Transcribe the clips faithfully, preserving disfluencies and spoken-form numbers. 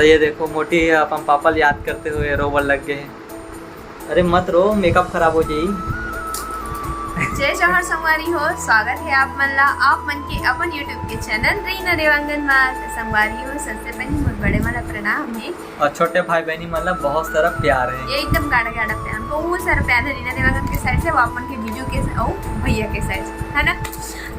तो ये देखो, मोटी ह अपन पापा ल याद करते हुए रोवल लग गए हैं। अरे मत रो, मेकअप खराब हो जाई। जय जोहार संगवारी हो, स्वागत है आप मन ला आप मन के अपन YouTube के चैनल रीना देवांगन मा। तो संगवारी हो, सबसे पहले मोर बड़े मन ला प्रणाम है। और छोटे भाई बहनी मन ला बहुत सारा प्यार है। ये एकदम गाढ़ा गाढ़ा प्यार, बहुत सारा प्यार है रीना देवांगन के साइड से, वो आप मन के जीजू के, ओ भैया के साइड से, है ना।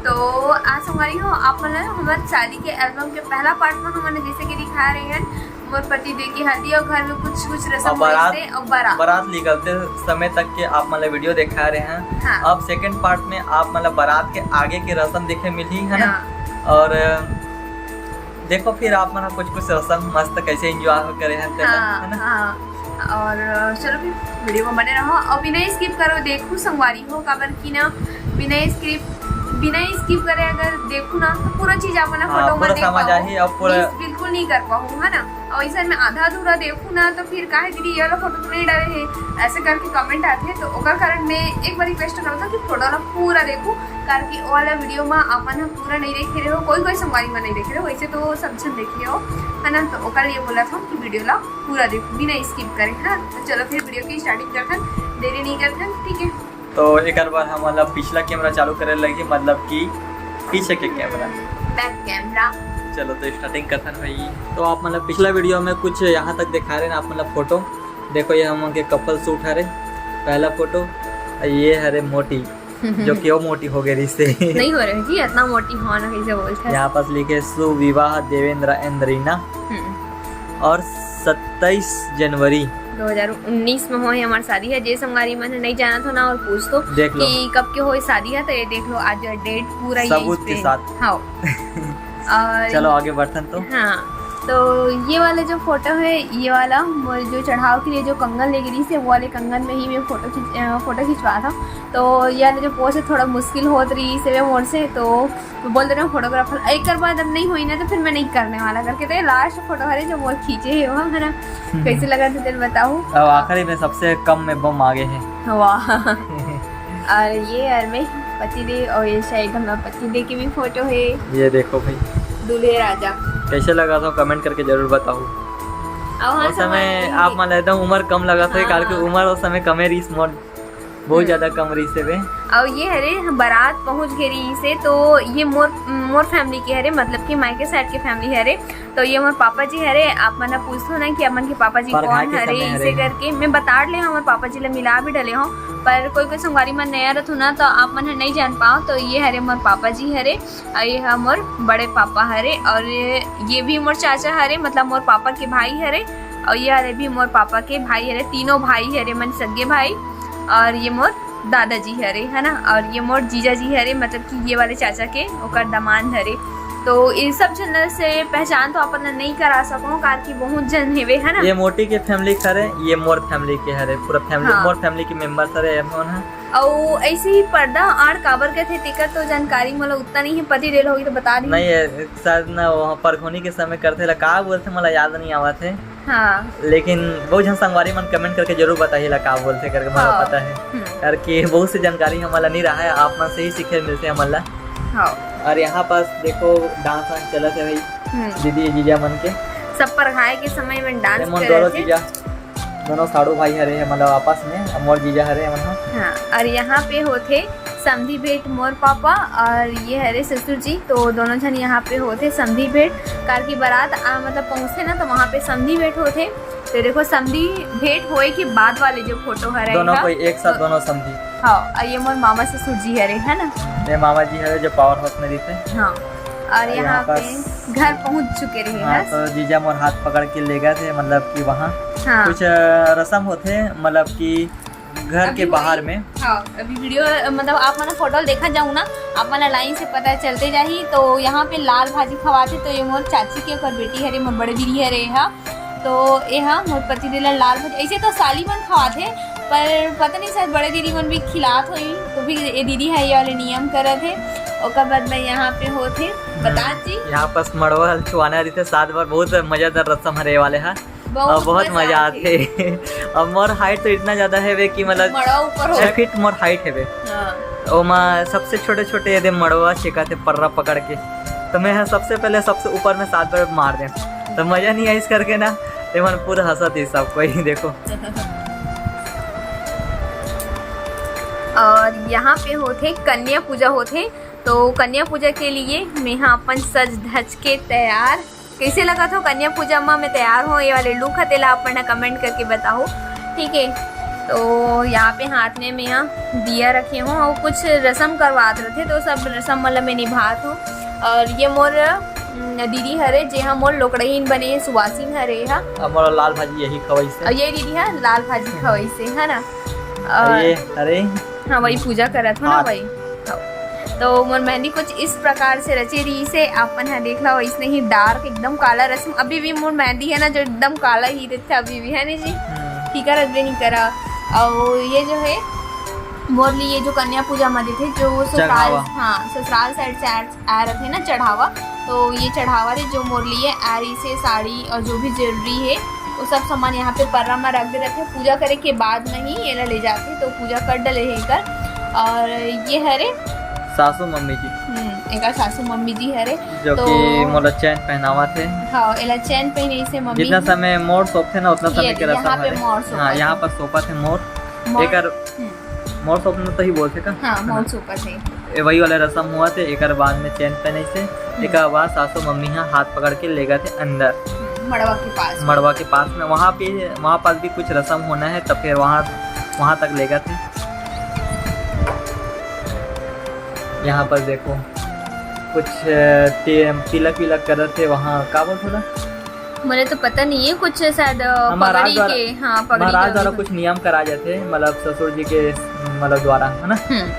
तो आज संगवारी हो, आप मन ला हमर शादी के एल्बम के पहला पार्ट में हमन जैसे कि दिखा रहे हैं, मोर पति देव के हल्दी और घर में कुछ कुछ रसम और बारात, होइस हे और बारात। बारात निकलते समय तक के आप मन ला वीडियो दिखा रहे हैं। हाँ। अब सेकंड पार्ट में आप मन ला बारात के आगे के रसम देखे मिलही, है ना। हाँ। और देखो फिर आप मन कुछ कुछ रसम मस्त कैसे एंजॉय करे हैं तेला, हाँ, है ना। हाँ। और चलो फिर वीडियो में बने रहो और बिना स्किप करो देखो संगवारी हो, काबर कि ना बिना स्किप बिना स्किप करे अगर देखो ना तो पूरा चीज आप मन हाँ, फोटो में पूरा देख समझ पाओ। आही और पूरा मिस बिल्कुल नहीं कर पाओ, है ना। और ऐसे में आधा अधूरा देखो ना तो फिर काहे दीदी ये वाला फोटो तो नहीं डाले है, ऐसे करके कमेंट आते हैं। तो ओकर कारण मैं एक बार रिक्वेस्ट करता हूँ कि फोटो ना पूरा देखो, कारण कि वो वाला वीडियो में अपन हम पूरा नहीं देखे रहे हो, कोई कोई संगवारी में नहीं देखे रहे हो, वैसे तो सब जन देखे हो, है ना। तो ओकर लिए बोला था कि वीडियो ला पूरा देखो बिना स्किप करे। हाँ, तो चलो फिर वीडियो की स्टार्टिंग करथन, देरी नहीं करथन, ठीक है। तो एक बार हम मतलब पिछला कैमरा चालू करे लगी, मतलब कि पीछे के कैमरा, बैक कैमरा। चलो तो स्टार्टिंग करथन भाई। तो आप मतलब पिछला वीडियो में कुछ यहाँ तक दिखा रहे हैं आप, मतलब फोटो देखो, ये हम के कपल शूट हरे, पहला फोटो। ये हरे मोटी, जो कि वो मोटी हो गई रिश्ते। नहीं हो रहे जी, इतना मोटी हो ना, कैसे बोलते हैं। यहाँ पास लिखे सुविवाह देवेंद्र एंड रीना। हम्म। और सत्ताईस जनवरी दो हज़ार उन्नीस में होए हमार शादी है। जे संगवारी मन नहीं जानत हो ना और पूछ तो देख लो। कि कब के होए शादी है, तो ये देख लो आज डेट पूरा ये सबूत इस के पे। साथ। हाँ। और चलो आगे बढ़थन तो। हाँ, तो ये वाला जो फोटो है, ये वाला मोर जो चढ़ाव के लिए जो कंगन लेके रही से, वो वाले कंगन में ही मैं फोटो खींच अ, फोटो खिंचवा था। तो ये वाला जो पोज है थोड़ा मुश्किल होत रही से मोर से, तो मैं बोल दे रहा हूँ फोटोग्राफर एक कर बाद अब नहीं हुई ना तो फिर मैं नहीं करने वाला करके। तो ये लास्ट फोटो हरे जो मोर खींचे है वो, है ना। कैसे लगा था तेरे बताओ। अब आखिरी में सबसे कम में बम आगे है। वाह। और ये यार में पति देव और ये साइड हमारा पति देव की भी फोटो है। ये देखो भाई। दूल्हे राजा। कैसे लगा था कमेंट करके जरूर बताओ। और हाँ, उस समय आप मन एकदम उम्र कम लगा था, हाँ, काल की हाँ। उम्र उस समय कमे रही मोर, बहुत हम्म। ज्यादा कम रही से बे। और ये हरे बारात पहुंच गई रही से, तो ये मोर मोर फैमिली के हरे, मतलब कि मायके साइड के फैमिली हरे। तो ये मोर पापा जी हरे, आप मन पूछथो ना कि अपन के पापा जी कौन हरे, इसे करके मैं बता डले हूँ, मोर पापा जी ला मिला भी डले हूँ। पर कोई कोई संगवारी मन नया रथो ना, तो आप मन ह नहीं जान पाओ। तो ये हरे मोर पापा जी हरे, और ये ह मोर बड़े पापा हरे, और ये, ये भी मोर चाचा हरे, मतलब मोर पापा के भाई हरे, और ये हरे भी मोर पापा के भाई हरे, तीनों भाई हरे मन सगे भाई, और ये मोर दादाजी हरे, है ना, और ये मोर जीजा जी हरे, मतलब कि ये वाले चाचा के ओकर दामाद हरे। तो ये सब जन से पहचान तो अपन नहीं करा सको, कार की बहुत जन हेवे, है ना। ये मोटी के फैमिली हरे, ये मोर फैमिली के हरे, पूरा फैमिली हाँ। मोर फैमिली के मेंबर हरे, एमन है। और ऐसे ही पर्दा आड़ काबर के थे, तेकर तो जानकारी मोला उतना नहीं है, पति देल होगी तो बता दी। नहीं है, शायद ना वहाँ परघोनी के समय करते ला, का बोलते, मोला याद नहीं आवत है। हाँ। लेकिन बहुत जन संगवारी मन कमेंट करके जरूर बताही ला का बोलते करके, मोला हाँ। पता है। हम्म। करके बहुत से जानकारी हमला नहीं रहा है, आप मन से ही सीखे मिलते हमला। हाँ। और यहाँ पास देखो डांस वांस चलत है भाई, हम्म। दीदी जीजा मन के। सब परघाए के समय में डांस करत है। दोनों जीजा, दोनों साड़ू भाई हरे है, मतलब आपस में, मोर जीजा हरे मन। हाँ, और यहाँ पे होते समधी भेंट मोर पापा और ये हरे ससुर जी, तो दोनों जन यहाँ पे होते समधी भेंट। कार की बारात आ, मतलब पहुँचते ना, तो वहाँ पे समधी भेंट होते। तो देखो, समधी भेंट होए के बाद वाले जो फोटो हरे दोनों कोई एक साथ, तो दोनों समधी। हाँ, और ये मोर मामा ससुर जी हरे, है ना? ये मामा जी हरे जो पावर हाउस में रहते। हाँ, और यहाँ पे घर पहुँच चुके रहे हाँ, हैं। तो जीजा मोर हाथ पकड़ के ले गए थे, मतलब कि वहाँ हाँ। कुछ रसम होते, मतलब कि घर के बाहर में। हाँ, अभी वीडियो, मतलब आप मन फोटो देखा जाऊ ना, आप मन लाइन से पता चलते जाही। तो यहाँ पे लाल भाजी खवाथे, तो ये मोर चाची के ओकर बेटी हरे, मोर बड़े दीदी हरे हा। तो ये हा मोर पति देला लाल भाजी, ऐसे तो साली मन खवाथे, पर पता नहीं शायद बड़े दीदी मन भी खिलात होई, तो भी ये दीदी है ये वाले नियम करत है। ओकर बाद में यहाँ पे होथे बता जी। यहाँ पास मड़वा छुआना रहते सात बार, बहुत मजेदार रस्म हरे वाले हा। बहुत, बहुत मजा आते। अब मोर हाइट तो इतना ज्यादा है वे कि मतलब छह फीट मोर हाइट है वे। हाँ। ओमा सबसे छोटे छोटे यदि मड़वा छेका थे पर्रा पकड़ के, तो मैं सबसे पहले सबसे ऊपर में सात बार मार दे। तो मजा नहीं आइस करके ना, ते मन पूरा हंसत हे सब कोई। देखो। और यहाँ पे होथे कन्या पूजा होथे, तो कन्या पूजा के लिए मैं हा अपन सज धज के तैयार। कैसे लगत हो कन्या पूजा में मैं तैयार हूँ, ये वाले लुक है, तेला आप मन comment करके बताओ, ठीक है। तो यहाँ पे हाथ में मैं हा दिया रखे हूँ और कुछ रसम करवात रथे, तो सब रसम मतलब मैं निभात हूँ। और ये मोर, उम, दीदी हरे, जे हा मोर लोकड़हीन बने हे, सुवासिन हरे हा। अब मोला लाल भाजी यही खवाइस हे। और ये दीदी हा लाल भाजी खवाइस हे, है ना? और ये, अरे। हाँ, वही पूजा करत हो ना, हाँ। वही। तो मोर मेहंदी कुछ इस प्रकार से रचे रहिस हे, आप मन हा देख लो, इसने ही dark एकदम काला रसम। अभी भी मोर मेहंदी है ना, जो एकदम काला ही रहता अभी भी, है ना जी? हम्म। ठीक है, रजबे नहीं करा। और ये जो है, मोर लिए जो कन्या पूजा में देथे, जो ससुराल, चढ़ावा। हाँ, ससुराल side से आ, आ रहे थे ना चढ़ावा, तो ये चढ़ावा रे जो मोर लिए आ रहिस हे, साड़ी और जो भी jewellery है, वो सब सामान यहाँ पे पर्रा में रख दे रखे। पूजा करे के बाद में ही ये ला ले जाते, तो पूजा कर डले है एकर। और ये हरे सासू मम्मी जी। हम्म, एकर सासू मम्मी जी हरे। जो तो कि मोला चैन पहनावत हे। हाँ, एला चैन पहने से मम्मी जितना ही। समय मोर सोपथे ना, उतना ये समय के रसम यहाँ पे हरे। मोर हाँ, सोपत यहाँ हे। पर सोपत हे मोर। मोर। एकर हम्म। मोर सोपना तो ही बोलथे का? हाँ, मोर सोपत हे। ए, वही वाला रसम होवत हे, एकर बाद में चैन पहने से, हम्म। एकर बाद सासू मम्मी हा हाथ पकड़ के लेगत हे अंदर। हम्म, मड़वा के पास। मड़वा के पास में, वहाँ पे, वहाँ पास भी कुछ रसम होना है, तब फिर वहाँ, वहाँ तक लेगत हे। यहाँ पर देखो, कुछ, अ, ति-, तिलक विलक करत हे, वहाँ का बोलथे ना? मोला तो पता नहीं है, कुछ शायद, अ, हाँ, महाराज पगड़ी द्वारा, के, हाँ, पगड़ी महाराज के द्वारा वजह। कुछ नियम करा जाथे, मतलब ससुर जी के, मतलब द्वारा, है ना? हम्म।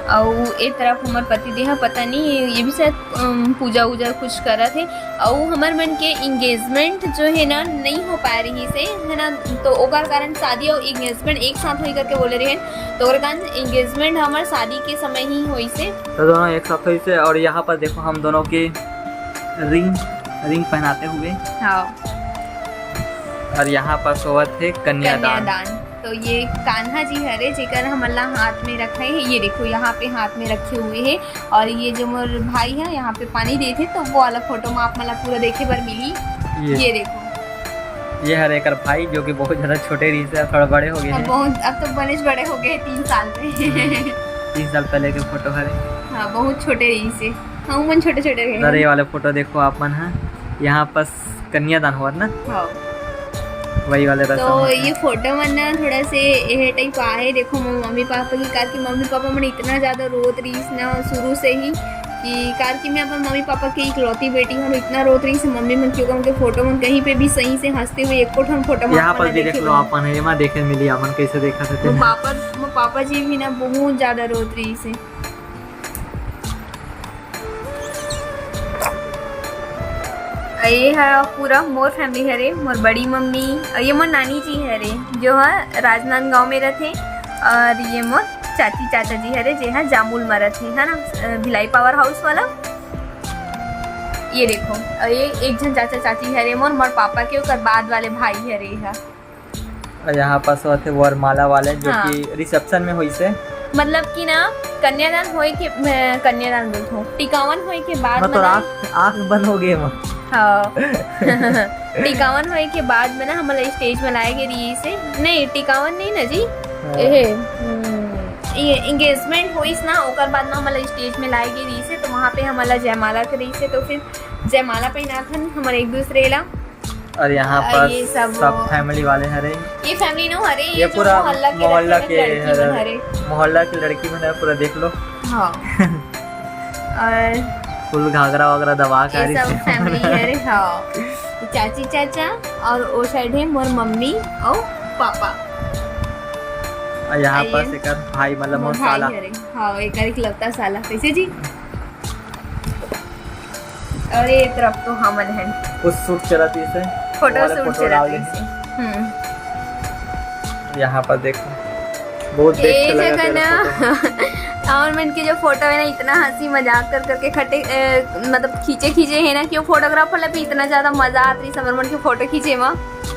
अउ ए तरफ हमर पति देह, पता नहीं, ये भी शायद, अम, पूजा उजा कुछ करत हे। अउ हमर मन के engagement जो है ना, नहीं हो पाए रहिस हे, है ना, तो ओकर कारण शादी अउ engagement एक साथ होई करके बोले रहे, तो ओकर कारण engagement हमर शादी के समय ही होइस हे। तो दोनों एक साथ होइस हे, और यहाँ पर देखो हम दोनों के रिंग, रिंग पहनाते हुए। हाँ। और यहाँ पर होवत हे कन्यादान। कन्यादान। तो ये कान्हा जी हरे, जेकर हमन ला हाथ में रखे हे। ये देखो, यहाँ पे हाथ में रखे हुए हे। और ये जो मोर भाई है, यहाँ पे पानी देथे, तो वो वाला फोटो में आप मन ला पूरा देखे बर मिली। ये। ये देखो। ये हरे एकर भाई, जो कि बहुत ज्यादा छोटे रहिस हे, थोड़ा बड़े हो गए अब हैं। बहुत, अब तो बनेच बड़े हो गए, तीन साल में। हम्म, तीन साल पहले के फोटो हरे। हाँ, बहुत छोटे रहिस हे। हाँ, उमन छोटे-छोटे रहे। अरे, ये वाला फोटो देखो आप मन ह, यहाँ पास कन्यादान होवत ना। हाँ। वही वाले रसम तो होत हे। ये फोटो मन ना थोड़ा से एहे type आए, देखो मोर मम्मी पापा की, कार की मम्मी पापा मन इतना ज्यादा रोत रहिस ना शुरू से ही, कि कार की मैं अपन मम्मी पापा की इकलौती बेटी हूँ, इतना रोत रहिस मम्मी मन, क्योंकि उनके फोटो मन कहीं पे भी सही से हंसते हुए एको ठन फोटो में यहाँ आप मन पर ला भी देखे देख लो, नहीं। अपन है, एमा देखे मिली, अपन कैसे देखा थे वो तेन। पापा, वो पापा जी भी ना बहुत ज्यादा रोत रहिस हे। ये ह पूरा मोर family हरे, मोर बड़ी मम्मी, अउ ये मोर नानी जी हरे, जो ह राजनांदगांव में रथे, अउ ये मोर चाची चाचा जी हरे, जे ह जामुल में रथे, है ना, अ, भिलाई power house वाला। ये देखो, अउ ये एक झन चाचा चाची हरे मोर, मोर पापा के ओकर बाद वाले भाई हरे ह। अउ यहाँ पास होथे वरमाला वाले, जो हाँ। कि reception में होइस हे। मतलब कि ना, कन्यादान होए के, मैं कन्यादान बोलत हूँ, टिकावन होए के बाद मतलब में ना आँख, आँख बंद हो गए। हाँ। टिकावन होए के बाद में ना, हमला stage में लाए गे रहिस हे। नहीं, टिकावन नहीं ना जी। हाँ। एहे, हम्म, ये engagement होइस ना, ओकर बाद में हमला stage में लाए गे रहिस हे, तो वहाँ पे हमला जयमाला के रहिस हे, तो फिर जयमाला पहिनाथन हमन एक दूसरे ला। और यहाँ अ, पर ये सब सब वो family वाले हरे। ये family नो हरे, ये ये जो पूरा मोहल्ला के मोहल्ला रहते हैं, के लड़की मन हरे। हरे। मोहल्ला की लड़की मन हरे, पूरा देख लो। हाँ। और full घाघरा वगैरह दबा के आ ये रही सब थी। Family हरे, हाँ। चाची चाचा और वो side है मोर मम्मी और पापा। और यहाँ आइए। पास एक भाई, मतलब मोर मोर भाई साला। हरे। हाँ, एक इकलौता साला। कैसे जी? अरे, ये तरफ तो हमन हैं। कुछ shoot चलत हे इसे। Photo वो वाला shoot photo चलत डाल हे देंगे। इसे। हम्म। यहाँ पर देखो, बहुत ए देख के लगा जगह तेरा ना, photo। हमर मन के जो photo है ना, इतना हंसी मजाक कर करके खटे, ए, मतलब खींचे खींचे है ना, कि वो photographer ला भी इतना ज्यादा मजा आत रहिस हमर मन के photo खींचे में,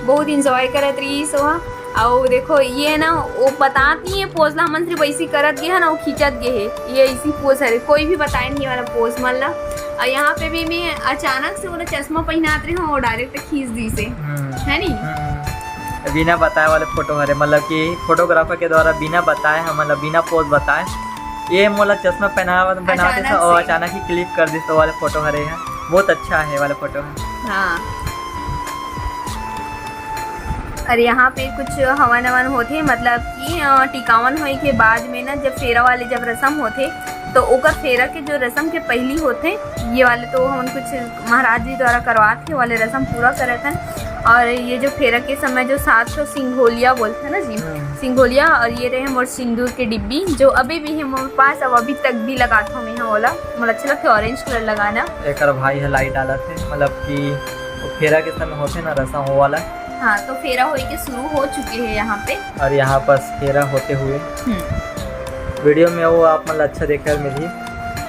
बहुत enjoy करत रहिस वो। अउ देखो, ये ना, वो बतात नहीं है pose ला, हमन सिर्फ ऐसी करत गे है ना, वो खींचत गे है, ये ऐसी pose है, कोई भी बताए नहीं वाला pose मन ला। और यहाँ पे भी मैं अचानक से ओला चश्मा पहिनात रहे हूँ, वो डायरेक्ट खींच दी से, हम्म। है नी? हम्म। बिना बताए वाले फोटो हरे, मतलब कि फोटोग्राफर के द्वारा बिना बताए, हम मतलब बिना पोज बताए, ये मोला चश्मा पहनावा, पहनाते अचानक से, और से। अचानक ही क्लिक कर दिस, तो वाले फोटो हरे हैं। बहुत अच्छा है वाले फोटो है। हाँ। और यहाँ पे कुछ हवन अवन होथे, मतलब कि, अ, टिकावन होए के बाद में ना, जब फेरा वाले जब रसम होथे, तो ओकर फेरा के जो रसम के पहली होथे, ये वाले तो हमन कुछ महाराज जी द्वारा करवात हे, वाले रसम पूरा करत हन। और ये जो फेरा के समय जो सात ठो सिंघोलिया बोलथे ना जी, हम्म। सिंघोलिया, और ये रहे मोर सिंदूर के डिब्बी, जो अभी भी है मोर पास, अब अभी तक भी लगात हूँ मैं ओला, मोला अच्छा लगथे ऑरेंज कलर लगाना। एकर भाई ह लाइट डालत हे, मतलब कि वो फेरा के समय होथे ना रसम, वो वाला। हाँ, तो फेरा होए के शुरू हो चुके हैं यहाँ पे। और यहाँ पास फेरा होते हुए हम्म। वीडियो में वो आप मतलब अच्छा देखे मिलही।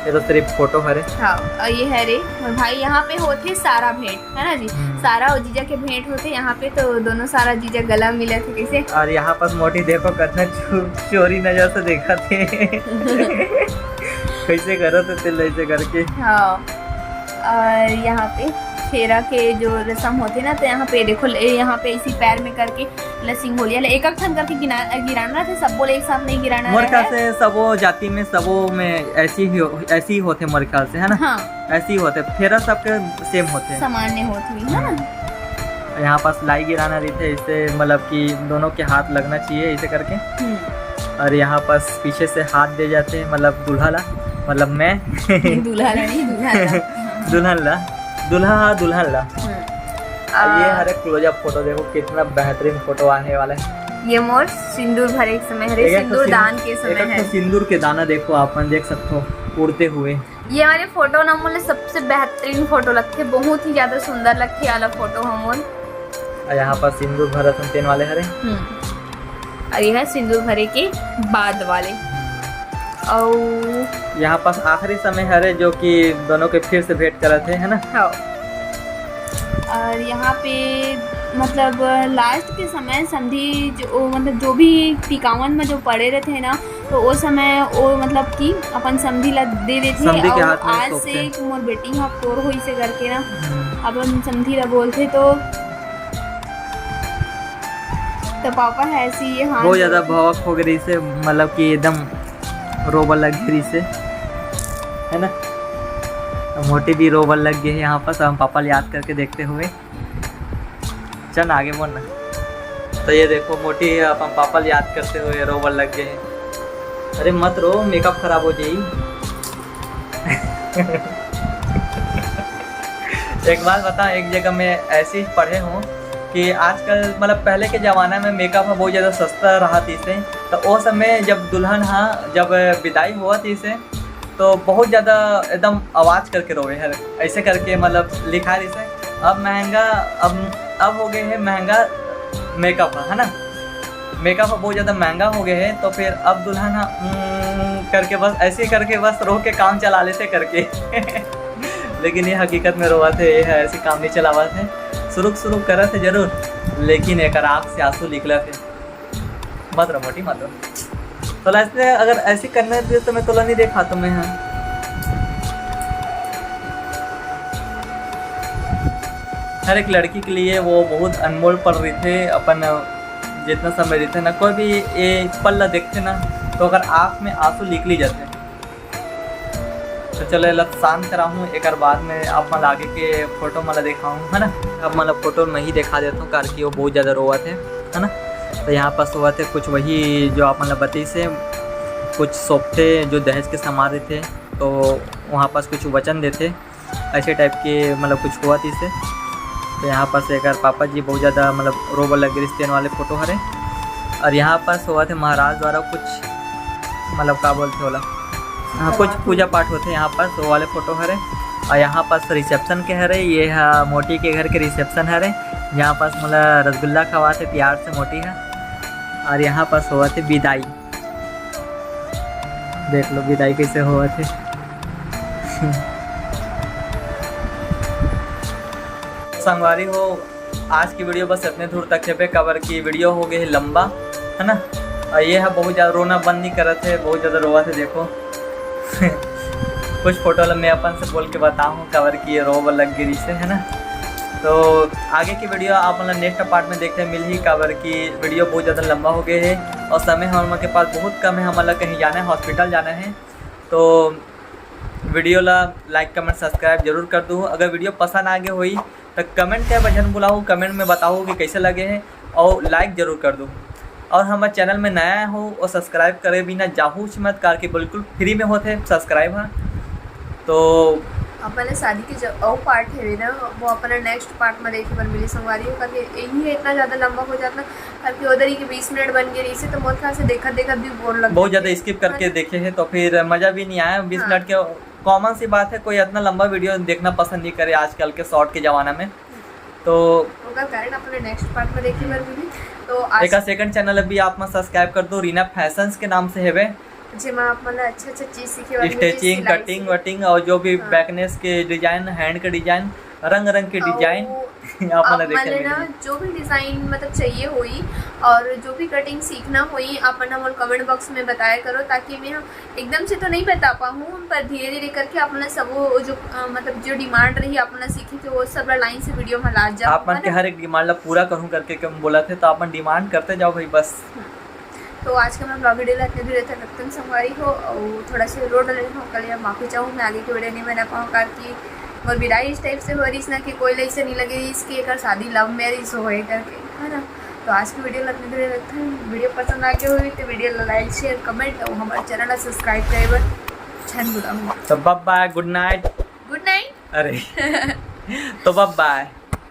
ये तो सिर्फ फोटो हरे। हाँ, और ये हरे मोर भाई, यहाँ पे होथे सारा भेंट, है ना जी? हम्म। सारा और जीजा के भेंट होथे यहाँ पे, तो दोनों सारा जीजा गला मिलत हे कैसे। और यहाँ पास मोटी देखो कितना चो-, चोरी नजर से देखत हे। कैसे करत हे तेल ऐसे करके। हाँ, और यहाँ पे फेरा के जो रसम होथे ना, तो यहाँ पे देखो, ए, यहाँ पे इसी पैर में करके ल सिंघोलिया ल एक एक ठन करके गिना-, गिराना रहिथे, सबो ल एक साथ नहीं गिराना मोर ख्याल रहे। से सबो जाति में, सबो में ऐसी ही हो-, ऐसी ही होथे मोर ख्याल से, है ना? हाँ। ऐसी ही होथे, फेरा सबके सेम होथे। सामान्य होत हुई, है ना? हम्म। यहाँ पास लाई गिराना रहिथे, इससे मतलब कि दोनों के हाथ लगना चाहिए ऐसे करके। हम्म। और यहाँ पास पीछे से हाथ दे जाते हैं, मतलब दूल्हा ला, मतलब मैं। दूल्हा ला नहीं, दूल्हा ला। दुल्हन ला, दूल्हा, हाँ, दुल्हन ला। हम्म। और ये आ, हरे क्लोजअप फोटो देखो, कितना बेहतरीन फोटो आने वाला है। ये मोर सिंदूर भरे के समय हरे, एक एक सिंदूर सिंदूर, दान के समय एक एक है। सिंदूर के दाना देखो, आप मन देख सकते हो उड़ते हुए। ये वाले फोटो ना मोला सबसे बेहतरीन फोटो लगथे, बहुत ही ज्यादा सुंदर लगथे ये वाला फोटो हमन। और यहाँ पर सिंदूर भरत हन तेन वाले हरे। हम्म। और ये है सिंदूर भरे के बाद वाले। और यहाँ पास आखिरी समय हरे जो कि दोनों के फिर से भेंट करत हे, है ना? हाँ। और यहाँ पे मतलब लास्ट के समय समधी जो, मतलब जो भी टिकावन में जो पड़े रहते हैं ना, तो वो समय वो मतलब कि अपन समधी ला दे देथे समधी के और हाथ में आज सौंपथे। से मोर बेटी हा तोर होइसे करके ना, हम्म। अपन समधी ला बोलथे तो, तो पापा है ऐसी ये हाथ बहुत ज्यादा जोड़ के भावुक हो गए से, मतलब कि एकदम रोबल लग गई से, है ना? तो मोटी भी रोबल लग गई है यहाँ पर, तो हम पापा ला याद करके देखते हुए। चल आगे बोल ना। तो ये देखो मोटी अपन पापा ला याद करते हुए रोबल लग गए हैं। अरे मत रो, मेकअप खराब हो जाई। एक बात बता, एक जगह मैं ऐसे ही पढ़े हूँ कि आजकल मतलब पहले के जमाना में मेकअप ह बहुत ज्यादा सस्ता रहत हे, तो ओ समय जब दुल्हन हा जब विदाई होवत हे तो बहुत ज्यादा एकदम आवाज करके रोवे हर, ऐसे करके मतलब लिखा रहिसे। अब महंगा, अब अब हो गए है महंगा मेकअप, है ना? मेकअप बहुत ज्यादा महंगा हो गए है, तो फिर अब दुल्हन हा, "उम्म," करके बस ऐसे करके बस रो के काम चला लेते करके। लेकिन ये हकीकत में रोवत हे, ये है ऐसे काम नहीं चलावत हे। सुरुक सुरुक करत हे जरूर, लेकिन एकर आँख से आंसू निकलत हे। मत रो मोटी, मत रो। तो ऐसे अगर ऐसे करने दे तो मैं तोला नहीं देखा तो मैं, हाँ। हर एक लड़की के लिए वो बहुत अनमोल पल रहिथे, अपन जितना समय रहिथे ना, कोई भी ये पल ला देखथे ना, तो अगर आँख में आंसू निकली जाथे। तो चलो, एला शांत कराहूँ, एकर बाद में आप मन ला आगे के फोटो मन ला देखाहूँ, है ना? आप मन ला फोटो में ही देखा देता हूँ, कार की वो बहुत ज्यादा रोवत हे, है ना? तो यहाँ पास होवत हे कुछ वही जो आप मन ला बताइस हे, कुछ सौंपथे जो दहेज के सामान रहिथे, तो वहाँ पास कुछ वचन देथे, ऐसे टाइप के मतलब कुछ होवत हे। तो यहाँ पास एकर पापा जी बहुत ज्यादा मतलब रोबल लग गए तेन वाले फोटो हरे। और यहाँ पास होवत हे महाराज द्वारा कुछ मतलब का बोलथे ओला, हाँ, कुछ पूजा पाठ होथे यहाँ पास, वो वाले फोटो हरे। और यहाँ पास रिसेप्शन के हरे, ये हा मोटी के घर के रिसेप्शन हरे, यहाँ पास मोला रसगुल्ला खवाथे प्यार से मोटी हा। और यहाँ पास होवत हे विदाई, देख लो विदाई कैसे होवत हे। संगवारी हो, आज की वीडियो बस इतने दूर तक हे बे, काबर की वीडियो हो गई है लंबा, है ना? और ये है बहुत ज्यादा रोना बंद नहीं करत हे, बहुत ज्यादा रोवत हे, देखो। कुछ फोटो ला मैं अपन से बोल के बताहूँ, काबर कि ये रो बर लग गे रिहिसे, है ना। तो आगे की वीडियो आप मन ला नेक्स्ट पार्ट में देखे मिलही, काबर कि वीडियो बहुत ज़्यादा लंबा हो गए है और समय हमन के पास बहुत कम है, हमन ला कहीं जाना है, हॉस्पिटल जाना है। तो वीडियो ला लाइक, कमेंट, सब्सक्राइब जरूर कर दू। अगर वीडियो पसंद आ गए होई तो कमेंट करे बर झन भुलाहू, कमेंट में बताहू कि कैसे लगे हैं और लाइक जरूर कर दू। और हमर चैनल में नया हो और सब्सक्राइब करे बिना जाहू मत, काबर कि बिल्कुल फ्री में होथे सब्सक्राइब, हाँ। तो अपन ला शादी के जो अउ पार्ट हेवे ना, वो अपन ला नेक्स्ट पार्ट में देखे बर मिली संगवारी हो, करके यही इतना ज़्यादा लंबा हो जाता, करके उधर ही के बीस मिनट बन गए रिहिसे, तो मोर ख्याल से देखत देखत भी बोर लग बहुत गया। ज़्यादा स्किप करके देखे हैं, तो फिर मज़ा भी नहीं आया। बीस हाँ। मिनट के कॉमन सी बात है, कोई इतना लंबा वीडियो देखना पसंद नहीं करे आजकल के शॉर्ट के ज़माना में। तो ओकर कारण अपन ला नेक्स्ट पार्ट में देखे बर मिली। तो आज एक सेकंड चैनल भी आप मन सब्सक्राइब कर दो, रीना फैशंस के नाम से हेवे। जेमा आप मन ला अच्छा अच्छा चीज सीखे बर मिली, स्टिचिंग, सिलाई कटिंग से। वटिंग और जो भी हाँ। बैकनेस के डिजाइन, हैंड के डिजाइन, रंग रंग के और डिजाइन आप मन ला आप मन देखे ले ना मिली। जो भी डिजाइन मतलब चाहिए होई और जो भी कटिंग सीखना होई, आप मन हमन कमेंट बॉक्स में बताया करो, ताकि मैं हम एकदम से तो नहीं बता पाऊँ, पर धीरे धीरे करके आप मन ला सब वो जो अ, मतलब जो डिमांड रही आप मन ला सीखे के, वो सब लाइन से वीडियो में ला जा। आप मन के हर एक डिमांड ला पूरा करूँ करके कम बोला थे, तो आप मन डिमांड करते जाओ भाई बस। तो आज के मैं ब्लॉग वीडियो ला इतने दूर तक रखते हैं संगवारी हो, और थोड़ा सा रोड ले हो कल माफी चाहूँ, मैं आगे की वीडियो नहीं बना पाऊँ, कारण कि मोर विदाई इस टाइप से हो रही ना कि कोई ला ऐसे नहीं लगे इसके एक शादी लव मैरिज होए करके, है ना। तो आज की वीडियो ला इतने दूर रखते हैं, वीडियो पसंद आ गए हुई तो वीडियो ला लाइक, शेयर, कमेंट और हमारे चैनल ला सब्सक्राइब करे बर झन भुलाहू। तो बाय बाय, गुड नाइट। गुड नाइट। अरे तो बाय बाय।